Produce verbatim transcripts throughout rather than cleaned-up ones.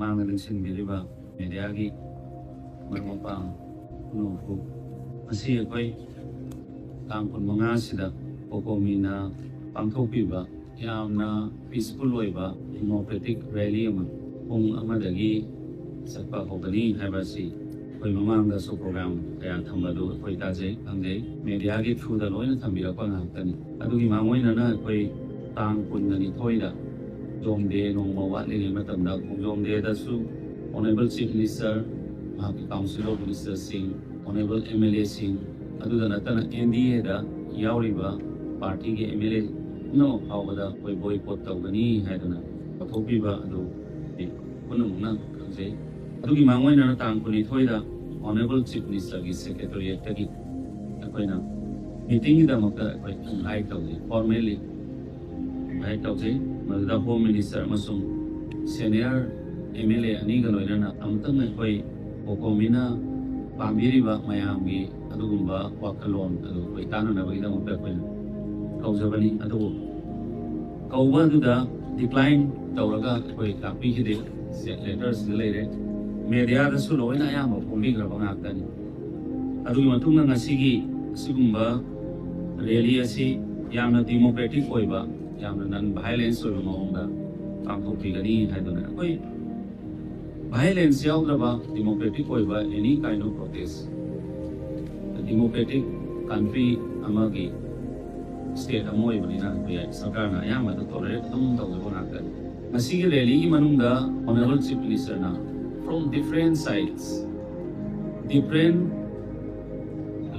ꯃꯥꯡꯗ ꯂꯦꯡꯁꯤꯟꯕꯤꯔꯤꯕ ꯃꯦꯗꯤꯌꯥꯒꯤ ꯃꯔꯨꯞ ꯃꯄꯥꯡ ꯄꯨꯝꯅꯃꯛꯄꯨ, ꯉꯁꯤ ꯑꯩꯈꯣꯏ ꯇꯥꯡ ꯀꯨꯟꯃꯉꯥꯁꯤꯗ ꯀꯣꯀꯣꯃꯤꯅ ꯄꯥꯡꯊꯣꯛꯄꯤꯕ ꯌꯥꯝꯅ ꯄꯤꯁꯐꯨꯜ ꯑꯣꯏꯕ ꯗꯦꯃꯣꯀ꯭ꯔꯦꯇꯤꯛ ꯔꯦꯂꯤ ꯑꯃ ꯄꯨꯡ ꯑꯃꯗꯒꯤ ꯆꯠꯄ ꯍꯧꯒꯅꯤ ꯍꯥꯏꯕ ꯑꯁꯤ ꯑꯩꯈꯣꯏ ꯃꯃꯥꯡꯗꯁꯨ ꯄ꯭ꯔꯣꯒ꯭ꯔꯥꯝ ꯀꯌꯥ ꯊꯝꯕꯗꯨ ꯑꯩꯈꯣꯏ ꯇꯥꯖꯩ, ꯈꯪꯖꯩ꯫ ꯃꯦꯗꯤꯌꯥꯒꯤ ꯊ꯭ꯔꯨꯗ ꯂꯣꯏꯅ ꯊꯝꯕꯤꯔꯛꯄ ꯉꯥꯛꯇꯅꯤ꯫ ꯑꯗꯨꯒꯤ ꯃꯥꯡꯑꯣꯏꯅꯅ ꯑꯩꯈꯣꯏ ꯇꯥꯡ ꯀꯨꯟꯒ ꯅꯤꯊꯣꯏꯗ ꯈꯣꯡꯖꯣꯝ ꯗꯦ ꯅꯣꯡꯃ ꯋꯥꯠꯂꯤꯉꯩ ꯃꯇꯝꯗ ꯈꯣꯡꯖꯣꯝ ꯗꯦꯗꯁꯨ ꯑꯣꯅꯔꯦꯕꯜ ꯆꯤꯐ ꯃꯤꯅꯤꯁꯇꯔ, ꯃꯍꯥꯛꯀꯤ ꯀꯥꯎꯟꯁꯤꯜ ꯑꯣꯐ ꯃꯤꯅꯤꯁꯇꯔꯁꯤꯡ, ꯑꯣꯅꯔꯦꯕꯜ ꯑꯦꯝ ꯑꯦꯜ ꯑꯦꯁꯤꯡ, ꯑꯗꯨꯗ ꯅꯠꯇꯅ ꯑꯦꯟ ꯗꯤ ꯑꯦꯗ ꯌꯥꯎꯔꯤꯕ ꯄꯥꯔꯇꯤꯒꯤ ꯑꯦꯝ ꯑꯦꯜ ꯑꯦ ꯄꯨꯝꯅꯃꯛ ꯐꯥꯎꯕꯗ ꯑꯩꯈꯣꯏ ꯕꯣꯏꯀꯣꯠ ꯇꯧꯒꯅꯤ ꯍꯥꯏꯗꯨꯅ ꯂꯧꯊꯣꯛꯄꯤꯕ ꯑꯗꯨ ꯄꯨꯝꯅꯃꯛꯅ ꯈꯪꯖꯩ꯫ ꯑꯗꯨꯒꯤ ꯃꯥꯡꯑꯣꯏꯅꯅ ꯇꯥꯡ ꯀꯨꯟꯅꯤꯊꯣꯏꯗ ꯑꯣꯅꯔꯦꯕꯜ ꯆꯤꯐ ꯃꯤꯅꯤꯁꯇꯔꯒꯤ ꯁꯦꯀ꯭ꯔꯦꯇꯔꯤꯌꯦꯠꯇꯒꯤ ꯑꯩꯈꯣꯏꯅ ꯃꯤꯇꯤꯡꯒꯤꯗꯃꯛꯇ ꯑꯩꯈꯣꯏ ꯏꯟꯚꯥꯏꯠ ꯇꯧꯖꯩ, ꯐꯣꯔꯃꯦꯜꯂꯤ ꯏꯟꯚꯥꯏꯠ ꯇꯧꯖꯩ꯫ ꯃꯗꯨꯗ ꯍꯣꯝ ꯃꯤꯅꯤꯁꯇꯔ ꯑꯃꯁꯨꯡ ꯁꯦꯅꯤꯌꯔ ꯑꯦꯝ ꯑꯦꯜ ꯑꯦ ꯑꯅꯤꯒ ꯂꯣꯏꯅꯅ ꯑꯃꯨꯛꯇꯪ ꯑꯩꯈꯣꯏ ꯀꯣꯀꯣꯃꯤꯅ ꯄꯥꯝꯕꯤꯔꯤꯕ ꯃꯌꯥꯝꯒꯤ ꯑꯗꯨꯒꯨꯝꯕ ꯋꯥꯈꯜꯂꯣꯟ ꯑꯗꯨ ꯑꯩꯈꯣꯏ ꯇꯥꯟꯅꯅꯕꯒꯤꯗꯃꯛꯇ ꯑꯩꯈꯣꯏꯅ ꯀꯧꯖꯕꯅꯤ꯫ ꯑꯗꯨꯕꯨ ꯀꯧꯕ ꯑꯗꯨꯗ ꯗꯤꯀ꯭ꯂꯥꯏꯟ ꯇꯧꯔꯒ ꯑꯩꯈꯣꯏ ꯂꯥꯛꯄꯤꯈꯤꯗꯦ꯫ ꯂꯦꯇꯔꯁꯤꯗ ꯂꯩꯔꯦ, ꯃꯦꯗꯤꯌꯥꯗꯁꯨ ꯂꯣꯏꯅ ꯑꯌꯥꯝꯕ ꯐꯣꯡꯕꯤꯈ꯭ꯔꯕ ꯉꯥꯛꯇꯅꯤ꯫ ꯑꯗꯨꯒꯤ ꯃꯇꯨꯡꯗ ꯉꯁꯤꯒꯤ ꯑꯁꯤꯒꯨꯝꯕ ꯔꯦꯂꯤ ꯑꯁꯤ ꯌꯥꯝꯅ ꯗꯤꯃꯣꯀ꯭ꯔꯦꯇꯤꯛ ꯑꯣꯏꯕ, ꯌꯥꯝꯅ ꯅꯟ ꯚꯥꯏꯂꯦꯟꯁ ꯑꯣꯏꯕ ꯃꯑꯣꯡꯗ ꯄꯥꯡꯊꯣꯛꯄꯤꯒꯅꯤ ꯍꯥꯏꯗꯨꯅ ꯑꯩꯈꯣꯏ ꯚꯥꯏꯂꯦꯟꯁ ꯌꯥꯎꯗ꯭ꯔꯕ ꯗꯤꯃꯣꯀ꯭ꯔꯦꯇꯤꯛ ꯑꯣꯏꯕ ꯑꯦꯅꯤ kind of protest, democratic country ꯑꯃꯒꯤ ꯁ꯭ꯇꯦꯠ ꯑꯃ ꯑꯣꯏꯕꯅꯤꯅ ꯑꯩꯈꯣꯏ ꯁꯔꯀꯥꯔꯅ ꯑꯌꯥꯝꯕꯗ ꯇꯣꯂꯔꯦꯠ ꯑꯗꯨꯝ ꯇꯧꯖꯕ ꯉꯥꯛꯇꯅꯤ꯫ ꯉꯁꯤꯒꯤ ꯔꯦꯂꯤꯒꯤ ꯃꯅꯨꯡꯗ ꯑꯣꯅꯔꯦꯕꯜ ꯆꯤꯐ ꯃꯤꯅꯤꯁꯇꯔꯅ from different sides, different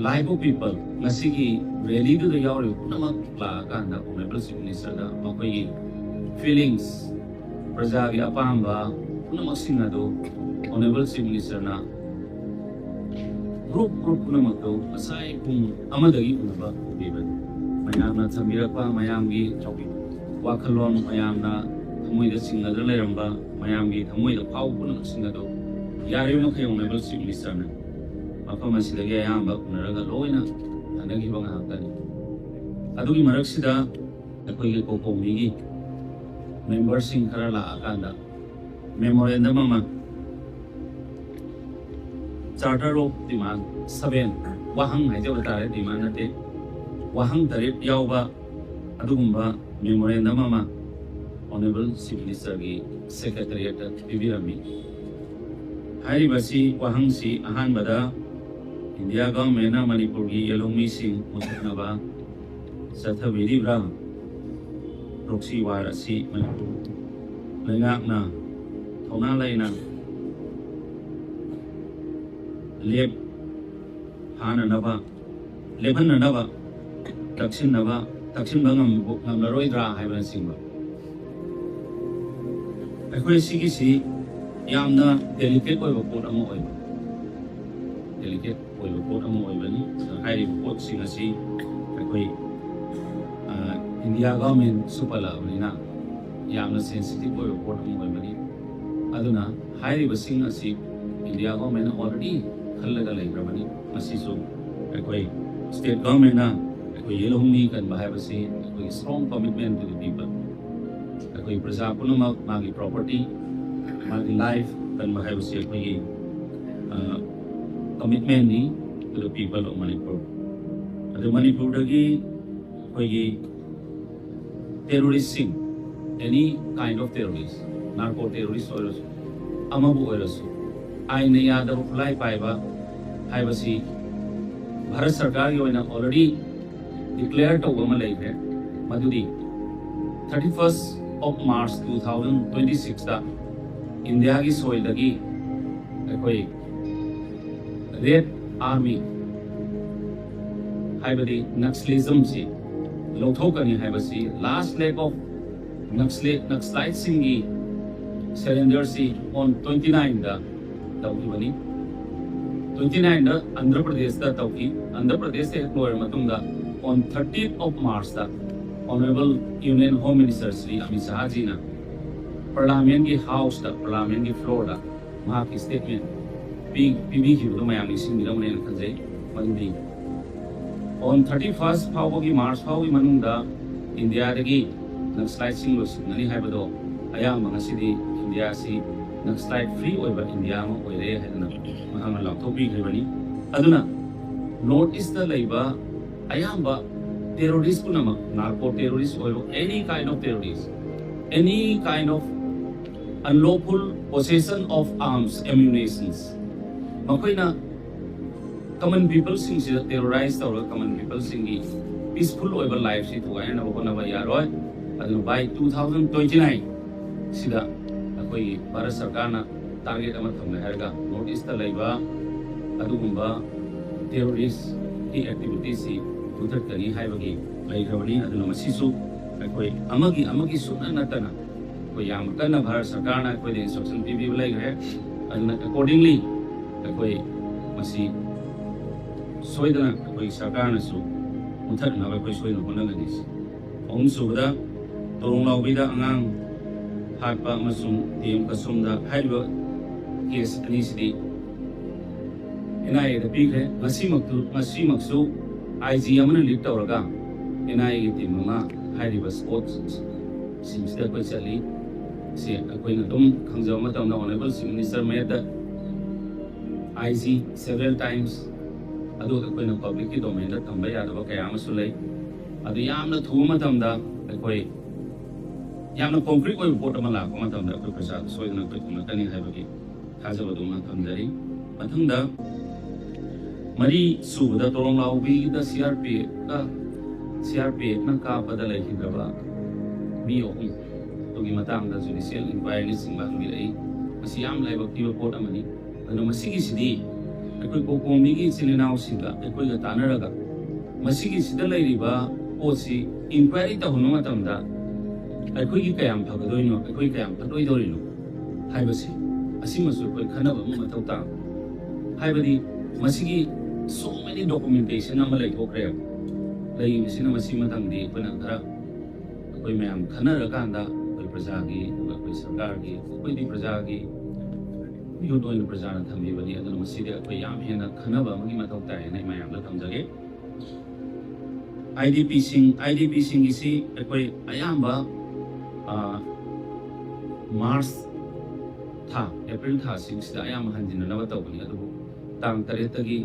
life of people, ꯉꯁꯤꯒꯤ ꯔꯦꯂꯤꯗꯨꯗ ꯌꯥꯎꯔꯤꯕ ꯄꯨꯝꯅꯃꯛ ꯂꯥꯛꯑꯀꯥꯟꯗ ꯑꯣꯅꯔꯦꯕꯜ ꯆꯤꯐ ꯃꯤꯅꯤꯁꯇꯔꯗ ꯃꯈꯣꯏꯒꯤ ꯐꯤꯂꯤꯡꯁ, ꯄ꯭ꯔꯖꯥꯒꯤ ꯑꯄꯥꯝꯕ ꯄꯨꯝꯅꯃꯛꯁꯤꯡ ꯑꯗꯨ ꯑꯣꯅꯔꯦꯕꯜ ꯆꯤꯐ ꯃꯤꯅꯤꯁꯇꯔꯅ ꯒ꯭ꯔꯨꯞ ꯒ꯭ꯔꯨꯞ ꯄꯨꯝꯅꯃꯛꯇꯨ ꯉꯁꯥꯏ ꯄꯨꯡ ꯑꯃꯗꯒꯤ ꯎꯅꯕ ꯎꯠꯄꯤꯕꯅꯤ꯫ ꯃꯌꯥꯝꯅ ꯊꯝꯕꯤꯔꯛꯄ ꯃꯌꯥꯝꯒꯤ ꯋꯥꯈꯜꯂꯣꯟ, ꯃꯌꯥꯝꯅ ꯊꯃꯣꯏꯗ ꯆꯤꯡꯅꯗꯨꯅ ꯂꯩꯔꯝꯕ, ꯃꯌꯥꯝꯒꯤ ꯊꯃꯣꯏꯗ ꯐꯥꯎꯕ ꯄꯨꯝꯅꯃꯛꯁꯤꯡ ꯑꯗꯨ ꯌꯥꯔꯤꯕ ꯃꯈꯩ ꯑꯣꯅꯔꯦꯕꯜ ꯆꯤꯐ ꯃꯤꯅꯤꯁꯇꯔꯅ ꯃꯐꯝ ꯑꯁꯤꯗꯒꯤ ꯑꯌꯥꯝꯕ ꯎꯅꯔꯒ ꯂꯣꯏꯅ ꯊꯦꯡꯅꯈꯤꯕ ꯉꯥꯛꯇꯅꯤ꯫ ꯑꯗꯨꯒꯤ ꯃꯔꯛꯁꯤꯗ ꯑꯩꯈꯣꯏꯒꯤ ꯀꯣꯀꯣꯃꯤꯒꯤ ꯃꯦꯝꯕꯔꯁꯤꯡ ꯈꯔ ꯂꯥꯛꯑꯀꯥꯟꯗ ꯃꯦꯃꯣꯔꯦꯟꯗꯝ ꯑꯃ, Charter of Demand seven, ꯋꯥꯍꯪ ꯍꯥꯏꯖꯕ ꯇꯥꯔꯦ, demand ꯅꯠꯇꯦ, ꯋꯥꯍꯪ ꯇꯔꯦꯠ ꯌꯥꯎꯕ ꯑꯗꯨꯒꯨꯝꯕ ꯃꯦꯃꯣꯔꯦꯟꯗꯝ ꯑꯃ Honourable Chief Minister ꯒꯤ Secretariat ꯇ ꯄꯤꯕꯤꯔꯝꯃꯤ꯫ ꯍꯥꯏꯔꯤꯕꯁꯤ, ꯋꯥꯍꯪꯁꯤ ꯑꯍꯥꯟꯕꯗ ꯏꯟꯗꯤꯌꯥ ꯒꯚꯔꯟꯃꯦꯟꯅ ꯃꯅꯤꯄꯨꯔꯒꯤ ꯌꯦꯜꯍꯧꯃꯤꯁꯤꯡ ꯃꯨꯊꯠꯅꯕ ꯆꯠꯊꯕꯤꯔꯤꯕ꯭ꯔꯥ? Proxy war ꯑꯁꯤ ꯃꯅꯤꯄꯨꯔ ꯂꯩꯉꯥꯛꯅ ꯊꯧꯅꯥ ꯂꯩꯅ ꯂꯦꯞ ꯍꯥꯟꯅꯅꯕ, ꯂꯦꯞꯍꯟꯅꯅꯕ ꯇꯛꯁꯤꯟꯅꯕ, ꯇꯛꯁꯤꯟꯕ ꯉꯝ-, ꯉꯝꯂꯔꯣꯏꯗ꯭ꯔꯥ ꯍꯥꯏꯕꯅꯆꯤꯡꯕ꯫ ꯑꯩꯈꯣꯏ ꯁꯤꯒꯤꯁꯤ ꯌꯥꯝꯅ delicate ꯑꯣꯏꯕ ꯄꯣꯠ ꯑꯃ ꯑꯣꯏꯕ, delicate ꯑꯣꯏꯕ ꯄꯣꯠ ꯑꯃ ꯑꯣꯏꯕꯅꯤ꯫ ꯑꯗꯨꯅ ꯍꯥꯏꯔꯤꯕ ꯄꯣꯠꯁꯤꯡ ꯑꯁꯤ ꯑꯩꯈꯣꯏ, ꯑ, ꯏꯟꯗꯤꯌꯥ ꯒꯚꯔꯟꯃꯦꯟꯠꯁꯨ ꯄꯜꯂꯛꯑꯕꯅꯤꯅ ꯌꯥꯝꯅ sensitive ꯑꯣꯏꯕ ꯄꯣꯠ ꯑꯃ ꯑꯣꯏꯕꯅꯤ꯫ ꯑꯗꯨꯅ ꯍꯥꯏꯔꯤꯕꯁꯤꯡ ꯑꯁꯤ ꯏꯟꯗꯤꯌꯥ ꯒꯚꯔꯟꯃꯦꯟꯠꯅ already ꯈꯜꯂꯒ ꯂꯩꯈ꯭ꯔꯕꯅꯤ꯫ ꯃꯁꯤꯁꯨ ꯑꯩꯈꯣꯏ state government ꯅ ꯑꯩꯈꯣꯏ ꯌꯦꯜꯍꯧꯃꯤ ꯀꯟꯕ ꯍꯥꯏꯕꯁꯤ ꯑꯩꯈꯣꯏꯒꯤ strong commitment to the people꯫ ꯑꯩꯈꯣꯏ ꯄ꯭ꯔꯖꯥ ꯄꯨꯝꯅꯃꯛ ꯃꯥꯒꯤ property, ꯃꯥꯒꯤ life ꯀꯟꯕ ꯍꯥꯏꯕꯁꯤ ꯑꯩꯈꯣꯏꯒꯤ, ꯑ, commitment ꯅꯤ to the people of Manipur꯫ ꯑꯗꯨ ꯃꯅꯤꯄꯨꯔꯗꯒꯤ ꯑꯩꯈꯣꯏꯒꯤ terrorist ꯁꯤꯡ, any kind of terrorist, narco terrorist ꯑꯣꯏꯔꯁꯨ, ꯑꯃꯕꯨ ꯑꯣꯏꯔꯁꯨ, ꯑꯥꯏꯟꯅ ꯌꯥꯗꯕ ꯈꯨꯠꯂꯥꯏ ꯄꯥꯏꯕ ꯍꯥꯏꯕꯁꯤ ꯚꯥꯔꯠ ꯁꯔꯀꯥꯔꯒꯤ ꯑꯣꯏꯅ already declare ꯇꯧꯕ ꯑꯃ ꯂꯩꯈ꯭ꯔꯦ꯫ ꯃꯗꯨꯗꯤ thirty first of March two thousand twenty six ꯇ ꯏꯟꯗꯤꯌꯥꯒꯤ soil ꯗꯒꯤ ꯑꯩꯈꯣꯏ Red Army ꯍꯥꯏꯕꯗꯤ Naxalism ꯁꯤ ꯂꯧꯊꯣꯛꯀꯅꯤ ꯍꯥꯏꯕꯁꯤ last leg of Naxalite, Naxalite ꯁꯤꯡꯒꯤ surrender ꯁꯤ on twenty nine ꯗ ꯇꯧꯈꯤꯕꯅꯤ꯫ Twenty nine ꯗ ꯑꯟꯙ꯭ꯔ ꯄ꯭ꯔꯗꯦꯁꯇ ꯇꯧꯈꯤ꯫ ꯑꯟꯙ꯭ꯔ ꯄ꯭ꯔꯗꯦꯁꯇ ꯍꯦꯛ ꯂꯣꯏꯔ ꯃꯇꯨꯡꯗ on thirtieth of March ꯇ Honourable Union Home Minister Shri Amit ꯁꯍꯥꯖꯤꯅ Parliament ꯀꯤ house ꯇ, Parliament ꯀꯤ floor ꯗ ꯃꯍꯥꯛꯀꯤ statement ꯄꯤ-, ꯄꯤꯕꯤꯈꯤꯕꯗꯨ ꯃꯌꯥꯝ ꯅꯤꯡꯁꯤꯡꯕꯤꯔꯝꯒꯅꯦꯅ ꯈꯟꯖꯩ꯫ ꯃꯗꯨꯗꯤ on thirty first ꯐꯥꯎꯕꯒꯤ, March ꯐꯥꯎꯒꯤ ꯃꯅꯨꯡꯗ ꯏꯟꯗꯤꯌꯥꯗꯒꯤ Naxalite ꯁꯤꯡ ꯂꯣꯏꯁꯤꯟꯒꯅꯤ ꯍꯥꯏꯕꯗꯣ ꯑꯌꯥꯝꯕ ꯉꯁꯤꯗꯤ ꯏꯟꯗꯤꯌꯥꯁꯤ ꯅꯛꯁꯂꯥꯏꯠ ꯐ꯭ꯔꯤ ꯑꯣꯏꯕ ꯏꯟꯗꯤꯌꯥ ꯑꯃ ꯑꯣꯏꯔꯦ ꯍꯥꯏꯗꯅ ꯃꯍꯥꯛꯅ ꯂꯥꯎꯊꯣꯛꯄꯤꯈ꯭ꯔꯤꯕꯅꯤ꯫ ꯑꯗꯨꯅ ꯅꯣꯔꯠ ꯏꯁꯇ ꯂꯩꯕ ꯑꯌꯥꯝꯕ ꯇꯦꯔꯣꯔꯤꯁ ꯄꯨꯝꯅꯃꯛ, ꯅꯥꯔꯀꯣ ꯇꯦꯔꯣꯔꯤꯁ ꯑꯣꯏꯔꯣ, any kind of terrorist, any kind of unlawful possession of arms, ammunitions, ꯃꯈꯣꯏꯅ ꯀꯃꯟ ꯄꯤꯄꯜꯁꯤꯡꯁꯤꯗ ꯇꯦꯔꯣꯔꯥꯏꯁ ꯇꯧꯔꯒ ꯀꯃꯟ ꯄꯤꯄꯜꯁꯤꯡꯒꯤ ꯄꯤꯁꯐꯨꯜ ꯑꯣꯏꯕ ꯂꯥꯏꯐꯁꯤ ꯊꯨꯒꯥꯏꯅꯅꯕ ꯍꯣꯠꯅꯕ ꯌꯥꯔꯣꯏ꯫ ꯑꯗꯨꯅ by two thousand twenty nine ꯁꯤꯗ ꯑꯩꯈꯣꯏꯒꯤ ꯚꯥꯔꯠ ꯁꯔꯀꯥꯔꯅ ꯇꯥꯔꯒꯦꯠ ꯑꯃ ꯊꯝꯂꯦ ꯍꯥꯏꯔꯒ ꯅꯣꯔꯠ ꯏꯁꯇ ꯂꯩꯕ ꯑꯗꯨꯒꯨꯝꯕ ꯇꯦꯔꯣꯔꯤꯁꯀꯤ ꯑꯦꯛꯇꯤꯚꯤꯇꯤꯁꯁꯤ ꯃꯨꯊꯠꯀꯅꯤ ꯍꯥꯏꯕꯒꯤ ꯂꯩꯈ꯭ꯔꯕꯅꯤ꯫ ꯑꯗꯨꯅ ꯃꯁꯤꯁꯨ ꯑꯩꯈꯣꯏ ꯑꯃꯒꯤ ꯑꯃꯒꯤ ꯁꯨꯛꯅ ꯅꯠꯇꯅ ꯑꯩꯈꯣꯏ ꯌꯥꯝ ꯀꯟꯅ ꯚꯥꯔꯠ ꯁꯔꯀꯥꯔꯅ ꯑꯩꯈꯣꯏꯗ ꯏꯟꯁꯇ꯭ꯔꯛꯁꯟ ꯄꯤꯕꯤꯕ ꯂꯩꯈ꯭ꯔꯦ꯫ ꯑꯗꯨꯅ ꯑꯦꯀꯣꯔꯗꯤꯡꯂꯤ ꯑꯩꯈꯣꯏ ꯃꯁꯤ ꯁꯣꯏꯗꯅ ꯑꯩꯈꯣꯏ ꯁꯔꯀꯥꯔꯅꯁꯨ ꯃꯨꯊꯠꯅꯕ ꯑꯩꯈꯣꯏ ꯁꯣꯏꯗꯅ ꯍꯣꯠꯅꯒꯅꯤ꯫ ꯑꯍꯨꯝꯁꯨꯕꯗ, ꯇꯣꯔꯣꯡ ꯂꯥꯎꯕꯤꯗ ꯑꯉꯥꯡ ꯍꯥꯠꯄ ꯑꯃꯁꯨꯡ ꯇꯤ ꯑꯦꯝ ꯀꯁꯨꯝꯗ ꯍꯥꯏꯔꯤꯕ ꯀꯦꯁ ꯑꯅꯤꯁꯤꯗꯤ ꯑꯦꯟ ꯑꯥꯏ ꯑꯦꯗ ꯄꯤꯈ꯭ꯔꯦ꯫ ꯉꯁꯤꯃꯛꯇꯨ, ꯉꯁꯤꯃꯛꯁꯨ ꯑꯥꯏ ꯖꯤ ꯑꯃꯅ ꯂꯤꯗ ꯇꯧꯔꯒ ꯑꯦꯟ ꯑꯥꯏ ꯑꯦꯒꯤ ꯇꯤꯝ ꯑꯃ ꯍꯥꯏꯔꯤꯕ ꯁ꯭ꯄꯣꯠꯁꯤꯡꯁꯤꯗ ꯑꯩꯈꯣꯏ ꯆꯠꯂꯤ꯫ ꯁꯤ ꯑꯩꯈꯣꯏꯅ ꯑꯗꯨꯝ ꯈꯪꯖꯕ ꯃꯇꯝꯗ Honourable Chief Minister made the I G several times꯫ ꯑꯗꯨ ꯑꯩꯈꯣꯏꯅ ꯄꯕ꯭ꯂꯤꯛꯀꯤ ꯗꯣꯃꯦꯟꯗ ꯊꯝꯕ ꯌꯥꯗꯕ ꯀꯌꯥ ꯑꯃꯁꯨ ꯂꯩ꯫ ꯑꯗꯨ ꯌꯥꯝꯅ ꯊꯨꯕ ꯃꯇꯝꯗ ꯑꯩꯈꯣꯏ ꯌꯥꯝꯅ ꯀꯣꯟꯀ꯭ꯔꯤꯠ ꯑꯣꯏꯕ ꯄꯣꯠ ꯑꯃ ꯂꯥꯛꯄ ꯃꯇꯝꯗ ꯑꯩꯈꯣꯏ ꯄ꯭ꯔꯖꯥꯗ ꯁꯣꯏꯗꯅ ꯑꯩꯈꯣꯏ ꯈꯪꯂꯛꯀꯅꯤ ꯍꯥꯏꯕꯒꯤ ꯊꯥꯖꯕꯗꯨꯃ ꯊꯝꯖꯔꯤ꯫ ꯃꯊꯪꯗ, ꯃꯔꯤ ꯁꯨꯕꯗ, ꯇꯣꯔꯣꯡ ꯂꯥꯎꯕꯤꯗ C R P ꯑꯦꯐꯀ, C R P ꯑꯦꯐꯅ ꯀꯥꯞꯄꯗ ꯂꯩꯈꯤꯗ꯭ꯔꯕ ꯃꯤ ꯑꯍꯨꯝ ꯑꯗꯨꯒꯤ ꯃꯇꯥꯡꯗ ꯖꯨꯗꯤꯁꯤꯌꯦꯜ ꯏꯟꯀ꯭ꯋꯥꯏꯔꯤꯅꯆꯤꯡꯕ ꯍꯪꯕꯤꯔꯛꯏ꯫ ꯃꯁꯤ ꯌꯥꯝ ꯂꯥꯏꯕꯛ ꯊꯤꯕ ꯄꯣꯠ ꯑꯃꯅꯤ꯫ ꯑꯗꯨꯅ ꯃꯁꯤꯒꯤꯁꯤꯗꯤ ꯑꯩꯈꯣꯏ ꯀꯣꯀꯣꯃꯤꯒꯤ ꯏꯆꯤꯜ ꯏꯅꯥꯎꯁꯤꯡꯒ ꯑꯩꯈꯣꯏꯒ ꯇꯥꯟꯅꯔꯒ ꯃꯁꯤꯒꯤꯁꯤꯗ ꯂꯩꯔꯤꯕ ꯄꯣꯠꯁꯤ ꯏꯟꯀ꯭ꯋꯥꯏꯔꯤ ꯇꯧꯍꯟꯕ ꯃꯇꯝꯗ ꯑꯩꯈꯣꯏꯒꯤ ꯀꯌꯥꯝ ꯐꯒꯗꯣꯏꯅꯣ, ꯑꯩꯈꯣꯏ ꯀꯌꯥꯝ ꯐꯠꯂꯣꯏꯗꯧꯔꯤꯅꯣ ꯍꯥꯏꯕꯁꯤ, ꯑꯁꯤꯃꯁꯨ ꯑꯩꯈꯣꯏ ꯈꯟꯅꯕ ꯑꯃ ꯃꯊꯧ ꯇꯥꯕ꯫ ꯍꯥꯏꯕꯗꯤ ꯃꯁꯤꯒꯤ so many documentation ꯑꯃ ꯂꯩꯊꯣꯛꯈ꯭ꯔꯦꯕ꯫ ꯂꯩꯔꯤꯕꯁꯤꯅ ꯃꯁꯤ ꯃꯇꯥꯡꯗꯤ ꯑꯩꯈꯣꯏꯅ ꯈꯔ ꯑꯩꯈꯣꯏ ꯃꯌꯥꯝ ꯈꯟꯅꯔꯀꯥꯟꯗ ꯑꯩꯈꯣꯏ ꯄ꯭ꯔꯖꯥꯒꯤ, ꯑꯗꯨꯒ ꯑꯩꯈꯣꯏ ꯁꯔꯀꯥꯔꯒꯤ, ꯑꯩꯈꯣꯏꯗꯤ ꯄ꯭ꯔꯖꯥꯒꯤ ꯃꯤꯍꯨꯠ ꯑꯣꯏꯅ ꯄ꯭ꯔꯖꯥꯅ ꯊꯝꯕꯤꯕꯅꯤ꯫ ꯑꯗꯨꯅ ꯃꯁꯤꯗꯤ ꯑꯩꯈꯣꯏ ꯌꯥꯝ ꯍꯦꯟꯅ ꯈꯟꯅꯕ ꯑꯃꯒꯤ ꯃꯊꯧ ꯇꯥꯏ ꯍꯥꯏꯅ ꯑꯩ ꯃꯌꯥꯝꯗ ꯊꯝꯖꯒꯦ꯫ ꯑꯥꯏ ꯗꯤ ꯄꯤꯁꯤꯡ, ꯑꯥꯏ ꯗꯤ ꯄꯤꯁꯤꯡꯒꯤꯁꯤ ꯑꯩꯈꯣꯏ ꯑꯌꯥꯝꯕ, ꯑ, ꯃꯥꯔꯆ ꯊꯥ, ꯑꯦꯄ꯭ꯔꯤꯜ ꯊꯥꯁꯤꯡꯁꯤꯗ ꯑꯌꯥꯝꯕ ꯍꯟꯖꯤꯟꯅꯅꯕ ꯇꯧꯕꯅꯤ꯫ ꯑꯗꯨꯕꯨ ꯇꯥꯡ ꯇꯔꯦꯠꯇꯒꯤ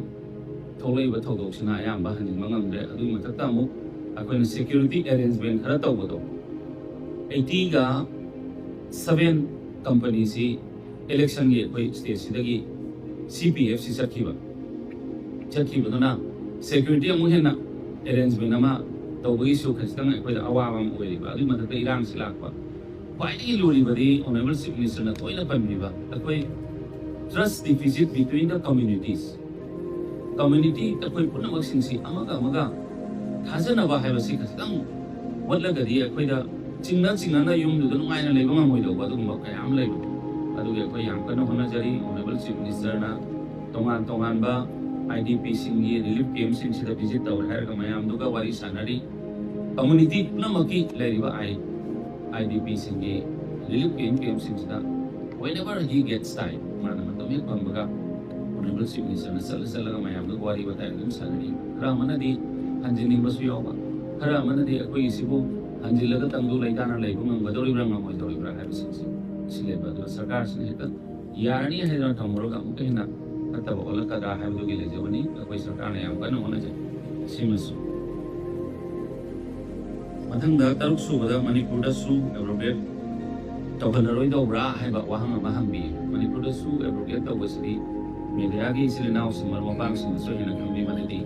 ꯊꯣꯛꯂꯛꯏꯕ ꯊꯧꯗꯣꯛꯁꯤꯅ ꯑꯌꯥꯝꯕ ꯍꯟꯖꯤꯟꯕ ꯉꯝꯗ꯭ꯔꯦ꯫ ꯑꯗꯨꯒꯤ ꯃꯊꯛꯇ ꯑꯃꯨꯛ ꯑꯩꯈꯣꯏꯅ ꯁꯦꯀ꯭ꯌꯨꯔꯤꯇꯤ ꯑꯦꯔꯦꯟꯖꯃꯦꯟ ꯈꯔ ꯇꯧꯕꯗꯣ, ꯑꯩꯠꯇꯤꯒ ꯁꯚꯦꯟ ꯀꯝꯄꯅꯤꯁꯤ ꯏꯂꯦꯛꯁꯟꯒꯤ ꯑꯩꯈꯣꯏ ꯁ꯭ꯇꯦꯠꯁꯤꯗꯒꯤ ꯁꯤ ꯄꯤ ꯑꯦꯐ ꯁꯤ ꯆꯠꯈꯤꯕ ꯆꯠꯈꯤꯕꯗꯨꯅ ꯁꯦꯀ꯭ꯌꯨꯔꯤꯇꯤ ꯑꯃꯨꯛ ꯍꯦꯟꯅ ꯑꯦꯔꯦꯟꯖꯃꯦꯟ ꯑꯃ ꯇꯧꯕꯒꯤꯁꯨ ꯈꯖꯤꯛꯇꯪ ꯑꯩꯈꯣꯏꯗ ꯑꯋꯥꯕ ꯑꯃ ꯑꯣꯏꯔꯤꯕ꯫ ꯑꯗꯨꯒꯤ ꯃꯊꯛꯇ ꯏꯔꯥꯡꯁꯤ ꯂꯥꯛꯄ꯫ ꯈ꯭ꯋꯥꯏꯗꯒꯤ ꯂꯨꯔꯤꯕꯗꯤ Honourable Chief Minister ꯅ ꯇꯣꯏꯅ ꯄꯟꯕꯤꯕ ꯑꯩꯈꯣꯏ trust deficit between the communities꯫ Community ꯑꯩꯈꯣꯏ ꯄꯨꯝꯅꯃꯛꯁꯤꯡꯁꯤ ꯑꯃꯒ ꯑꯃꯒ ꯊꯥꯖꯅꯕ ꯍꯥꯏꯕꯁꯤ ꯈꯖꯤꯛꯇꯪ ꯋꯥꯠꯂꯒꯗꯤ ꯑꯩꯈꯣꯏꯗ ꯆꯤꯡꯅ ꯆꯤꯡꯅꯅ ꯌꯨꯝꯗꯨꯗ ꯅꯨꯡꯉꯥꯏꯅ ꯂꯩꯕ ꯉꯝꯃꯣꯏꯗꯧꯕ ꯑꯗꯨꯒꯨꯝꯕ ꯀꯌꯥ ꯑꯃ ꯂꯩꯕ꯫ ꯑꯗꯨꯒꯤ ꯑꯩꯈꯣꯏ ꯌꯥꯝ ꯀꯟꯅ ꯍꯣꯠꯅꯖꯔꯤ꯫ Honourable Chief Minister ꯅ ꯇꯣꯉꯥꯟ ꯇꯣꯉꯥꯟꯕ ꯑꯥꯏ ꯗꯤ ꯄꯤ ꯁꯤꯡꯒꯤ ꯔꯤꯂꯤꯐ ꯀꯦꯝꯞꯁꯤꯡꯁꯤꯗ ꯚꯤꯖꯤꯠ ꯇꯧꯔꯦ ꯍꯥꯏꯔꯒ ꯃꯌꯥꯝꯗꯨꯒ ꯋꯥꯔꯤ ꯁꯥꯟꯅꯔꯤ꯫ ꯀꯝꯃ꯭ꯌꯨꯅꯤꯇꯤ ꯄꯨꯝꯅꯃꯛꯀꯤ ꯂꯩꯔꯤꯕ ꯑꯥꯏ ꯗꯤ ꯄꯤ ꯁꯤꯡꯒꯤ ꯔꯤꯂꯤꯐ ꯀꯦꯝꯞ ꯀꯦꯝꯞꯁꯤꯡꯁꯤꯗ whenever he gets time, ꯃꯥꯅ ꯃꯇꯝ ꯍꯦꯛ ꯐꯪꯕꯒ Honourable Chief Minister ꯅ ꯆꯠꯂ ꯆꯠꯂꯒ ꯃꯌꯥꯝꯗꯨ ꯋꯥꯔꯤ ꯋꯥꯇꯥꯏ ꯑꯗꯨꯝ ꯁꯥꯟꯅꯔꯤ꯫ ꯈꯔ ꯑꯃꯅꯗꯤ ꯍꯟꯖꯤꯟꯅꯤꯡꯕꯁꯨ ꯌꯥꯎꯕ, ꯈꯔ ꯑꯃꯅꯗꯤ ꯑꯩꯈꯣꯏꯒꯤꯁꯤꯕꯨ ꯍꯟꯖꯤꯜꯂꯒ ꯇꯪꯗꯨ ꯂꯩꯇꯥꯅ ꯂꯩꯕ ꯉꯝꯒꯗꯧꯔꯤꯕ꯭ꯔꯥ ꯉꯝꯃꯣꯏꯗꯧꯔꯤꯕ꯭ꯔꯥ ꯍꯥꯏꯕꯁꯤꯡꯁꯤ ꯁꯤ ꯂꯩꯕ꯫ ꯑꯗꯨꯒ ꯁꯔꯀꯥꯔꯁꯤꯅ ꯍꯦꯛꯇ ꯌꯥꯔꯅꯤ ꯍꯥꯏꯗꯅ ꯊꯝꯃꯨꯔꯒ ꯑꯃꯨꯛꯀ ꯍꯦꯟꯅ ꯐꯠꯇꯕ ꯑꯣꯜꯂꯛꯀꯗ꯭ꯔꯥ ꯍꯥꯏꯕꯗꯨꯒꯤ ꯂꯩꯖꯕꯅꯤ꯫ ꯑꯩꯈꯣꯏ ꯁꯔꯀꯥꯔꯅ ꯌꯥꯝ ꯀꯟꯅ ꯍꯣꯠꯅꯖꯩ꯫ ꯁꯤꯃꯁꯨ ꯃꯊꯪꯗ ꯇꯔꯨꯛ ꯁꯨꯕꯗ ꯃꯅꯤꯄꯨꯔꯗꯁꯨ ꯑꯦꯕ꯭ꯔꯣꯒꯦꯠ ꯇꯧꯍꯜꯂꯔꯣꯏꯗꯧꯕ꯭ꯔꯥ ꯍꯥꯏꯕ ꯋꯥꯍꯪ ꯑꯃ ꯍꯪꯕꯤ꯫ ꯃꯅꯤꯄꯨꯔꯗꯁꯨ ꯑꯦꯕ꯭ꯔꯣꯒꯦꯠ ꯇꯧꯕꯁꯤꯗꯤ ꯃꯦꯗꯤꯌꯥꯒꯤ ꯏꯆꯤꯜ ꯏꯅꯥꯎꯁꯤꯡ ꯃꯔꯨꯞ ꯃꯄꯥꯡꯁꯤꯡꯅꯁꯨ ꯍꯦꯟꯅ ꯈꯪꯕꯤꯕꯅꯗꯤ,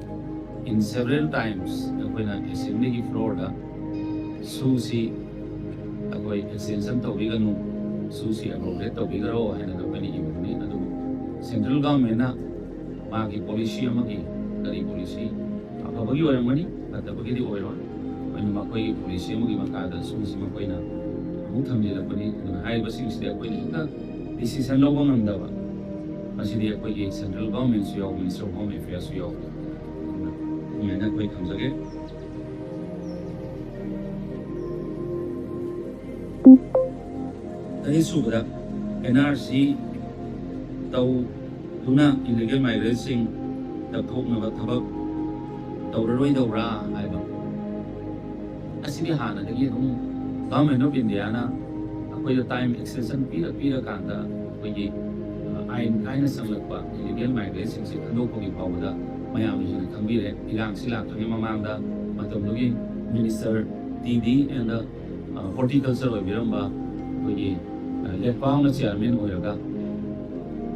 in several times ꯑꯩꯈꯣꯏꯅ ꯑꯦꯁꯦꯝꯕ꯭ꯂꯤꯒꯤ ꯐ꯭ꯂꯣꯔꯗ ꯁꯨꯁꯤ ꯑꯩꯈꯣꯏ ꯑꯦꯛꯁꯇꯦꯟꯁꯟ ꯇꯧꯕꯤꯒꯅꯨ, ꯁꯨꯁꯤ ꯑꯦꯕ꯭ꯔꯣꯒꯦꯠ ꯇꯧꯕꯤꯈ꯭ꯔꯣ ꯍꯥꯏꯅ ꯑꯩꯈꯣꯏꯅ ꯏꯕꯅꯤ꯫ ꯑꯗꯨꯕꯨ ꯁꯦꯟꯇ꯭ꯔꯦꯜ ꯒꯚꯔꯟꯃꯦꯟꯠꯅ ꯃꯥꯒꯤ ꯄꯣꯂꯤꯁꯤ ꯑꯃꯒꯤ, ꯀꯔꯤ ꯄꯣꯂꯤꯁꯤ, ꯑꯐꯕꯒꯤ ꯑꯣꯏꯔꯝꯒꯅꯤ, ꯐꯠꯇꯕꯒꯤꯗꯤ ꯑꯣꯏꯔꯣꯏ, ꯑꯩꯈꯣꯏꯅ ꯃꯈꯣꯏꯒꯤ ꯄꯣꯂꯤꯁꯤ ꯑꯃꯒꯤ ꯃꯈꯥꯗ ꯁꯨꯁꯤ ꯃꯈꯣꯏꯅ ꯑꯃꯨꯛ ꯊꯝꯖꯤꯜꯂꯛꯄꯅꯤ꯫ ꯑꯗꯨꯅ ꯍꯥꯏꯔꯤꯕꯁꯤꯡꯁꯤꯗꯤ ꯑꯩꯈꯣꯏꯅ ꯍꯦꯛꯇ ꯗꯤꯁꯤꯖꯟ ꯂꯧꯕ ꯉꯝꯗꯕ, ꯃꯁꯤꯗꯤ ꯑꯩꯈꯣꯏꯒꯤ ꯁꯦꯟꯇ꯭ꯔꯦꯜ ꯒꯚꯔꯟꯃꯦꯟꯠꯁꯨ ꯌꯥꯎꯕ, ꯃꯤꯅꯤꯁꯇꯔ ꯑꯣꯐ ꯍꯣꯝ ꯑꯦꯐꯤꯌꯔꯁꯨ ꯌꯥꯎꯕ꯫ ꯑꯗꯨꯅ ꯑꯗꯨꯃꯥꯏꯅ ꯑꯩꯈꯣꯏ ꯊꯝꯖꯒꯦ꯫ ꯑꯅꯤꯁꯨꯕꯗ, ꯑꯦꯟ ꯑꯥꯔ ꯁꯤ ꯇꯧꯗꯨꯅ ꯏꯂꯤꯒꯦꯜ ꯃꯥꯏꯒ꯭ꯔꯦꯟꯁꯤꯡ ꯇꯞꯊꯣꯛꯅꯕ ꯊꯕꯛ ꯇꯧꯔꯔꯣꯏꯗꯧꯕ꯭ꯔꯥ ꯍꯥꯏꯕ꯫ ꯑꯁꯤꯗꯤ ꯍꯥꯟꯅꯗꯒꯤ ꯑꯗꯨꯝ ꯒꯚꯔꯟꯃꯦꯟꯠ ꯑꯣꯐ ꯏꯟꯗꯤꯌꯥꯅ ꯑꯩꯈꯣꯏꯗ ꯇꯥꯏꯝ ꯑꯦꯛꯁꯇꯦꯟꯁꯟ ꯄꯤꯔ ꯄꯤꯔꯀꯥꯟꯗ ꯑꯩꯈꯣꯏꯒꯤ ꯑꯥꯏꯟ ꯀꯥꯏꯅ ꯆꯪꯂꯛꯄ ꯏꯂꯤꯒꯦꯜ ꯃꯥꯏꯒ꯭ꯔꯦꯟꯁꯤꯡꯁꯤ ꯈꯟꯗꯣꯛꯄꯒꯤ ꯐꯥꯎꯕꯗ ꯃꯌꯥꯝꯅ ꯍꯦꯟꯅ ꯈꯪꯕꯤꯔꯦ꯫ ꯏꯔꯥꯡꯁꯤ ꯂꯥꯛꯇ꯭ꯔꯤꯉꯩ ꯃꯃꯥꯡꯗ ꯃꯇꯝꯗꯨꯒꯤ minister T D N horticulture ꯑꯣꯏꯕꯤꯔꯝꯕ ꯑꯩꯈꯣꯏꯒꯤ ꯂꯦꯛꯄꯥꯎꯅ ꯆꯤꯌꯥꯔꯃꯦꯟ ꯑꯣꯏꯔꯒ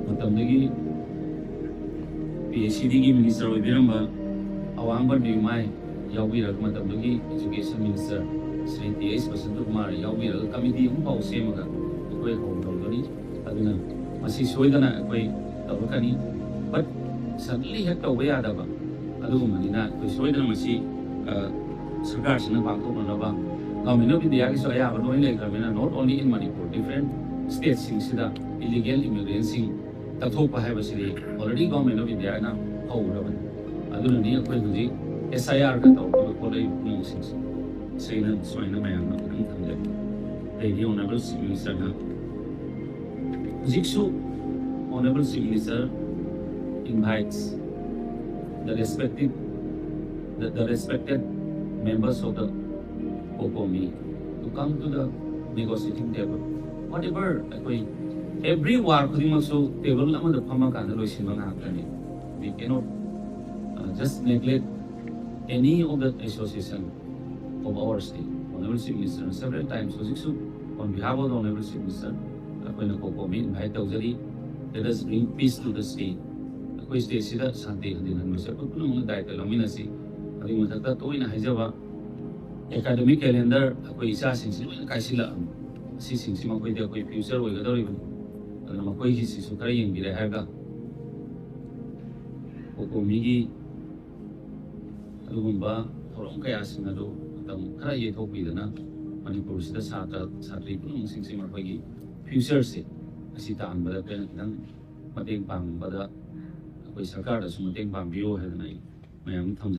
ꯃꯇꯝꯗꯨꯒꯤ ꯄꯤ ꯑꯩꯆ ꯁꯤ ꯗꯤꯒꯤ ꯃꯤꯅꯤꯁꯇꯔ ꯑꯣꯏꯕꯤꯔꯝꯕ ꯑꯋꯥꯡꯕ ꯅ꯭ꯌꯨꯃꯥꯏ ꯌꯥꯎꯕꯤꯔꯒ ꯃꯇꯝꯗꯨꯒꯤ education minister Shri T H Basanta Kumar ꯌꯥꯎꯕꯤꯔꯒ ꯀꯃꯤꯇꯤ ꯑꯃꯐꯥꯎ ꯁꯦꯝꯃꯒ ꯑꯩꯈꯣꯏ ꯍꯧꯔꯝꯕꯅꯤ꯫ ꯑꯗꯨꯅ ꯃꯁꯤ ꯁꯣꯏꯗꯅ ꯑꯩꯈꯣꯏ ꯇꯧꯔꯛꯀꯅꯤ꯫ ꯕꯠ ꯁꯗꯟꯂꯤ ꯍꯦꯛ ꯇꯧꯕ ꯌꯥꯗꯕ ꯑꯗꯨꯒꯨꯝꯕꯅꯤꯅ ꯑꯩꯈꯣꯏ ꯁꯣꯏꯗꯅ ꯃꯁꯤ ꯁꯔꯀꯥꯔꯁꯤꯅ ꯄꯥꯡꯊꯣꯛꯅꯅꯕ ꯒꯚꯔꯟꯃꯦꯟ ꯑꯣꯐ ꯏꯟꯗꯤꯌꯥꯒꯤꯁꯨ ꯑꯌꯥꯕ ꯂꯣꯏ ꯂꯩꯈ꯭ꯔꯕꯅꯤꯅ not only in Manipur, different stateꯁꯤꯡꯁꯤꯗ ꯏꯂꯤꯒꯦꯜ ꯏꯃꯤꯒ꯭ꯔꯦꯟꯁꯤꯡ ꯀꯛꯊꯣꯛꯄ ꯍꯥꯏꯕꯁꯤꯗꯤ already ꯒꯚꯔꯟꯃꯦꯟ ꯑꯣꯐ ꯏꯟꯗꯤꯌꯥꯅ ꯍꯧꯔꯕꯅꯤ꯫ ꯑꯗꯨꯅꯅꯤ ꯑꯩꯈꯣꯏ ꯍꯧꯖꯤꯛ ꯑꯦꯁ ꯑꯥꯏ ꯑꯥꯔꯒ ꯇꯧꯔꯛꯄꯗ ꯈꯣꯠꯂꯛꯏꯕ ꯃꯑꯣꯡꯁꯤꯡꯁꯦ꯫ ꯁꯤꯅ ꯁꯨꯃꯥꯏꯅ ꯃꯌꯥꯝꯅ ꯈꯤꯇꯪ ꯊꯝꯖꯒꯦ꯫ ꯑꯩꯗꯤ ꯑꯣꯅꯔꯦꯕꯜ ꯆꯤꯐ ꯃꯤꯅꯤꯁꯇꯔꯅ ꯍꯧꯖꯤꯛꯁꯨ honorable chief minister invites the respective the, the respected members of the COCOMI to come to the negotiating table. Whatever ꯑꯩꯈꯣꯏ every war ꯈꯨꯗꯤꯡꯃꯛꯁꯨ ꯇꯦꯕꯜ ꯑꯃꯗ ꯐꯝꯃꯀꯥꯟꯗ ꯂꯣꯏꯁꯤꯟꯕ ꯉꯥꯛꯇꯅꯤ꯫ We cannot uh, just neglect any of the association of our state. Honorable Chief Minister several times ꯍꯧꯖꯤꯛꯁꯨ on behalf of the Honorable Chief Minister ꯑꯩꯈꯣꯏꯅ COCOMI invite ꯇꯧꯖꯔꯤ꯫ Let us bring peace to the state. ꯑꯩꯈꯣꯏ ꯁ꯭ꯇꯦꯠꯁꯤꯗ ꯁꯥꯟꯇꯤ ꯍꯟꯖꯤꯟꯍꯟꯕꯁꯦ ꯑꯩꯈꯣꯏ ꯄꯨꯝꯅꯃꯛꯅ ꯗꯥꯏꯇ ꯂꯧꯃꯤꯟꯅꯁꯤ꯫ ꯑꯗꯨꯒꯤ ꯃꯊꯛꯇ ꯇꯣꯏꯅ ꯍꯥꯏꯖꯕ academic calendar ꯑꯩꯈꯣꯏ ꯏꯆꯥꯁꯤꯡꯁꯤ ꯂꯣꯏꯅ ꯀꯥꯏꯁꯤꯜꯂꯛꯑꯕꯅꯤ꯫ ꯑꯁꯤꯁꯤꯡꯁꯤ ꯃꯈꯣꯏꯗꯤ ꯑꯩꯈꯣꯏ future ꯑꯣꯏꯒꯗꯧꯔꯤꯕꯅꯤ꯫ ꯑꯗꯨꯅ ꯃꯈꯣꯏꯒꯤꯁꯤꯁꯨ ꯈꯔ ꯌꯦꯡꯕꯤꯔꯦ ꯍꯥꯏꯔꯒ COCOMIꯒꯤ ꯑꯗꯨꯒꯨꯝꯕ ꯊꯧꯔꯝ ꯀꯌꯥꯁꯤꯡ ꯑꯗꯨ ꯃꯇꯝ ꯈꯔ ꯌꯩꯊꯣꯛꯄꯤꯗꯅ ꯃꯅꯤꯄꯨꯔꯁꯤꯗ ꯁꯥꯇ꯭ꯔ ꯁꯥꯇ꯭ꯔꯤ ꯄꯨꯝꯅꯃꯛꯁꯤꯡꯁꯤ ꯃꯈꯣꯏꯒꯤ futureꯁꯦ ꯑꯁꯤ ꯇꯥꯍꯟꯕꯗ ꯑꯩꯈꯣꯏꯅ ꯈꯤꯇꯪ ꯃꯇꯦꯡ ꯄꯥꯡꯕꯗ ꯑꯩꯈꯣꯏ ꯁꯔꯀꯥꯔꯗꯁꯨ ꯃꯇꯦꯡ ꯄꯥꯡꯕꯤꯌꯨ ꯍꯥꯏꯗꯅ ꯑꯩ ꯃꯌꯥꯝ ꯊꯝꯖꯒꯦ꯫